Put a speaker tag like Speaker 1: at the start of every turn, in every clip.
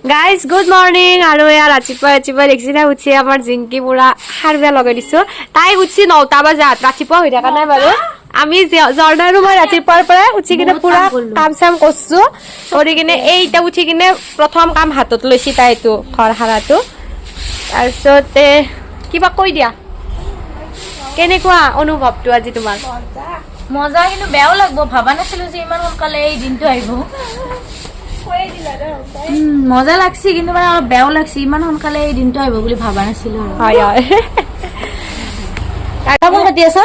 Speaker 1: Guys, good morning. আৰু এয়া ৰাতিপুৱা ৰাতিপুৱা দেখিছি না, উঠি আমাৰ জিংকি পুৰা সাৰ বেয়া লগাই দিছো। তাই উঠছি 9টা বজাত, ৰাতিপুৱা হৈ থকা নাই বাৰু। আমি ঝৰ্ণা আৰু মই ৰাতিপুৱাৰ পৰাই উঠি কিনে পুৰা কাম চাম কৰছো। কৰি কিনে এই এতিয়া উঠি কিনে প্ৰথম কাম হাতত লৈছি তাই এইটো ঘৰ সাৰাটো। তাৰপিছতে কিবা কৈ দিয়া, কেনেকুৱা অনুভৱটো আজি তোমাৰ?
Speaker 2: মজা, কিন্তু বেয়াও লাগব। ভাবা নাছিলো যে ইমান সোনকালে এই দিনটো আহিব। মজা লাগছি, কিন্তু মানে অলপ বেয়াও লাগছি। ইমান সোনকালে এই দিনটো আহিব বুলি ভাবা নাছিলো আৰু।
Speaker 1: হয় হয়
Speaker 2: কাপোৰ কাটি আছ?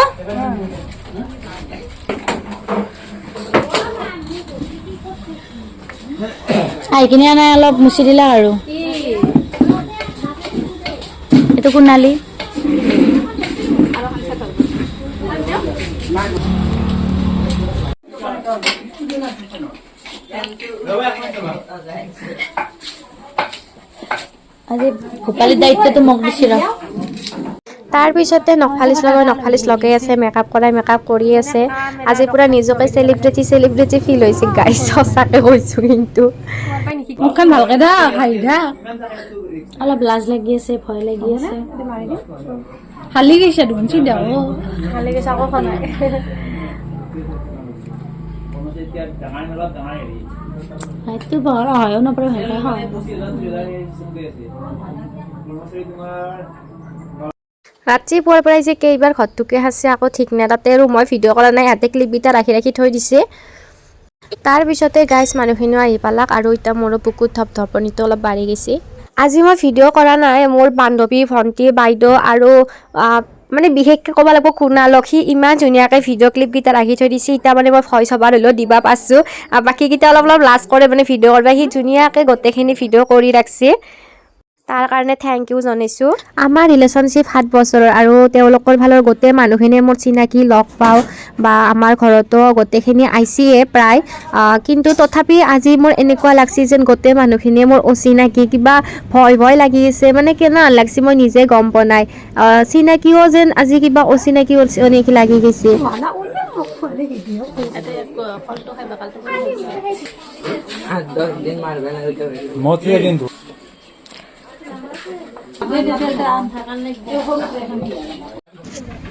Speaker 2: আহি কিনে নাই অলপ মুচি দিলা আৰু এইটো কুণালী। আজি ভোপালীৰ দায়িত্বটো মোক দিছিল।
Speaker 1: তাৰপিছতে নখপালিচ লগাই নখপালিচ লগাই আছে, মেকআপ কৰাই মেকআপ কৰি আছে। আজি পুৰা নিজকে চেলিব্ৰিটি চেলিব্ৰিটি ফিল হৈছে গাইজ, সঁচাকে কৈছো কিন্তু।
Speaker 3: মুখখন ভালকে থাক, হাঁহি থাক।
Speaker 2: অলপ লাজ লাগি আছে, ভয় লাগি আছে।
Speaker 3: হালি গৈছে দেখোন চিধা।
Speaker 2: লাইটটো পোহৰ অহায়ো নপৰে ভালকে হয়।
Speaker 1: ৰাতিপুৱাৰ পৰাই যে কেইবাৰ ঘৰটোকে সাজছে আকৌ ঠিক নাই। তাতে আৰু মই ভিডিঅ' কৰা নাই, ইয়াতে ক্লিপকেইটা ৰাখি ৰাখি থৈ দিছে। তাৰপিছতে গাইজ মানুহখিনিও আহি পালাক আৰু এতিয়া মোৰো বুকুত ধপধপনিটো অলপ বাঢ়ি গৈছে। আজি মই ভিডিঅ' কৰা নাই, মোৰ বান্ধৱী, ভণ্টি, বাইদেউ আৰু মানে বিশেষকৈ ক'ব লাগিব কুণালক, সি ইমান ধুনীয়াকৈ ভিডিঅ' ক্লিপকেইটা ৰাখি থৈ দিছে। এতিয়া মানে মই ভইচ অভাৰ হ'লেও দিবা পাৰছোঁ। বাকীকেইটা অলপ অলপ লাজ কৰে মানে ভিডিঅ' কৰিব, সি ধুনীয়াকৈ গোটেইখিনি ভিডিঅ' কৰি ৰাখছে, তাৰ কাৰণে thank U জনাইছোঁ। আমাৰ ৰিলেশ্যনশ্বিপ 7 বছৰৰ আৰু তেওঁলোকৰ ফালৰ গোটেই মানুহখিনিয়ে মোৰ চিনাকি, লগ পাওঁ বা আমাৰ ঘৰতো গোটেইখিনি আহিছিয়ে প্ৰায়। কিন্তু তথাপি আজি মোৰ এনেকুৱা লাগছে যেন গোটেই মানুহখিনিয়ে মোৰ অচিনাকি, কিবা ভয় ভয় লাগি আছে। মানে কেনে লাগছে মই নিজে গম পোৱা নাই। চিনাকিও যেন আজি কিবা অচিনাকি অচিনাকি লাগি গৈছে।
Speaker 4: কিন্তু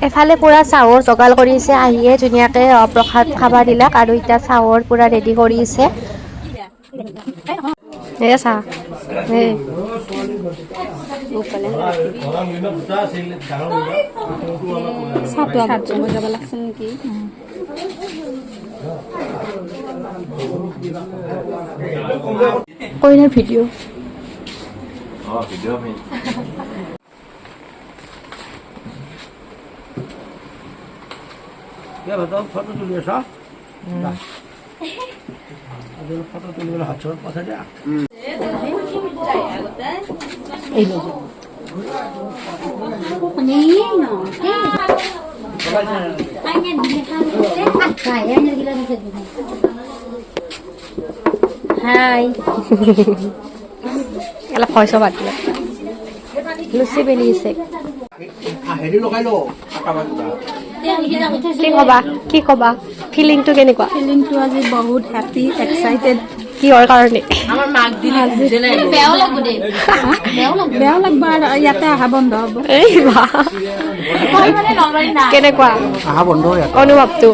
Speaker 1: এফালে পুৰা চাহৰ যোগাৰ কৰিছে, আহিয়ে ধুনীয়াকৈ প্ৰসাদ খাবা দিলাক আৰু এতিয়া চাহৰ পুৰা ৰেডি কৰিছে। এ চাহ এই
Speaker 3: কইনাৰ ভিডিঅ'।
Speaker 4: ফটো তুলি আছ, ফটো তুলিবলৈ হাতত কথা দিয়া।
Speaker 2: হাই।
Speaker 1: অলপ ভইচ অভাৰ দিলাক। লুচি বেলি আছে।
Speaker 4: হেৰি লগাই ল।
Speaker 1: কি ক'বা, কি ক'বা, ফিলিংটো কেনেকুৱা?
Speaker 3: ফিলিংটো আজি বহুত হেপী, এক্সাইটেড।
Speaker 1: কিহৰ কাৰণে?
Speaker 2: বেয়াও লাগব দে, বেয়াও লাগব।
Speaker 3: বেয়াও লাগব আৰু ইয়াতে অহা বন্ধ হ'ব।
Speaker 1: এই বাহ, কেনেকুৱা
Speaker 4: আহা বন্ধ ইয়াত।
Speaker 1: অনুভৱটো?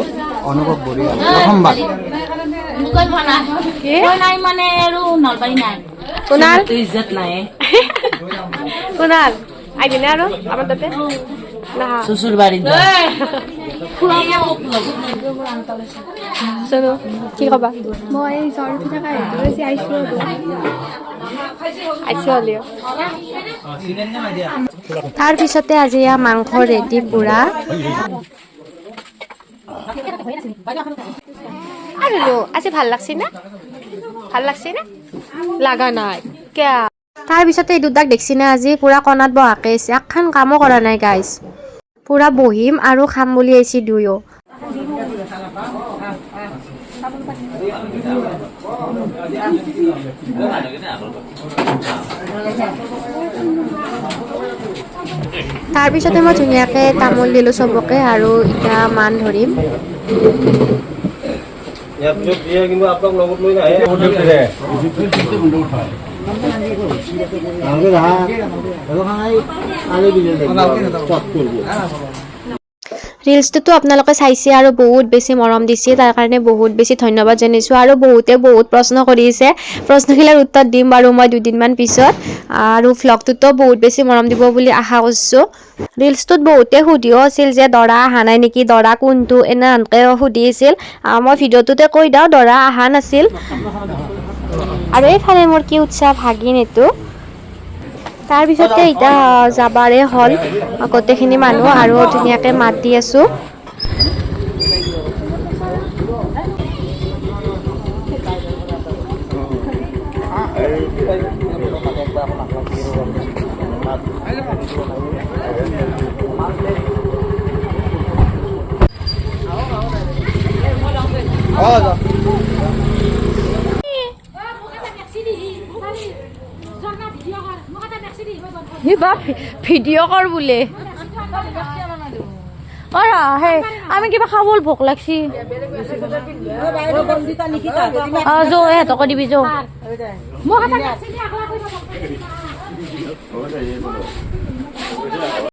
Speaker 4: অনুভৱ বঢ়িয়া, প্ৰথমবাৰ।
Speaker 1: কি?
Speaker 2: নাই মানে আৰু নলবাৰী নাই।
Speaker 1: কুণাল, কুণাল আহিবিনে আৰু আমাৰ তাতে নাহা? চলো, কি ক'বা?
Speaker 3: মই জ্বৰ উঠি থকা হেতু আহিছোঁ আৰু।
Speaker 1: আহিছোঁ হ'লেও। তাৰপিছতে আজি এয়া মাংস ৰেডি পুৰা। আৰু আজি ভাল লাগছি না? ভাল লাগছি না? লাগা নাই কিয়া? তাৰপিছতে এই দুটাক দেখছি না, আজি পুৰা কণাত বহাকে আহিছে, একখান কামো কৰা নাই গাইজ। পুৰা বহিম আৰু খাম বুলি আহিছি দুয়ো। তাৰপিছতে মই ধুনীয়াকৈ তামোল দিলোঁ চবকে আৰু এতিয়া মান ধৰিম।
Speaker 4: ইয়াৰ পিছত দিয়ে, কিন্তু আপোনাক লগত লৈ নাহে।
Speaker 1: ৰিলচটোতো আপোনালোকে চাইছে আৰু বহুত বেছি মৰম দিছে, তাৰ কাৰণে বহুত বেছি ধন্যবাদ জনাইছোঁ। আৰু বহুতে বহুত প্ৰশ্ন কৰিছে, প্ৰশ্নগিলাৰ উত্তৰ দিম বাৰু মই দুদিনমান পিছত। আৰু ভ্লগটোতো বহুত বেছি মৰম দিব বুলি আশা কৰিছোঁ। ৰিলচটোত বহুতে সুধিও আছিল যে দৰা অহা নাই নেকি, দৰা কোনটো, এনেহেনকৈ সুধি আছিল। মই ভিডিঅ'টোতে কৈ দিওঁ, দৰা অহা নাছিল। আৰু এইফালে মোৰ কি উৎসাহ ভাগিন এইটো। তাৰপিছতে এতিয়া যাবাৰে হ'ল গোটেইখিনি মানুহ আৰু ধুনীয়াকৈ মাত দি আছোঁ।
Speaker 2: কিবা ভিডিঅ' কৰ বোলে। অ সেই আমি কিবা খাবলৈ ভোক লাগছি। অ যো, সিহঁতকো দিবি যো।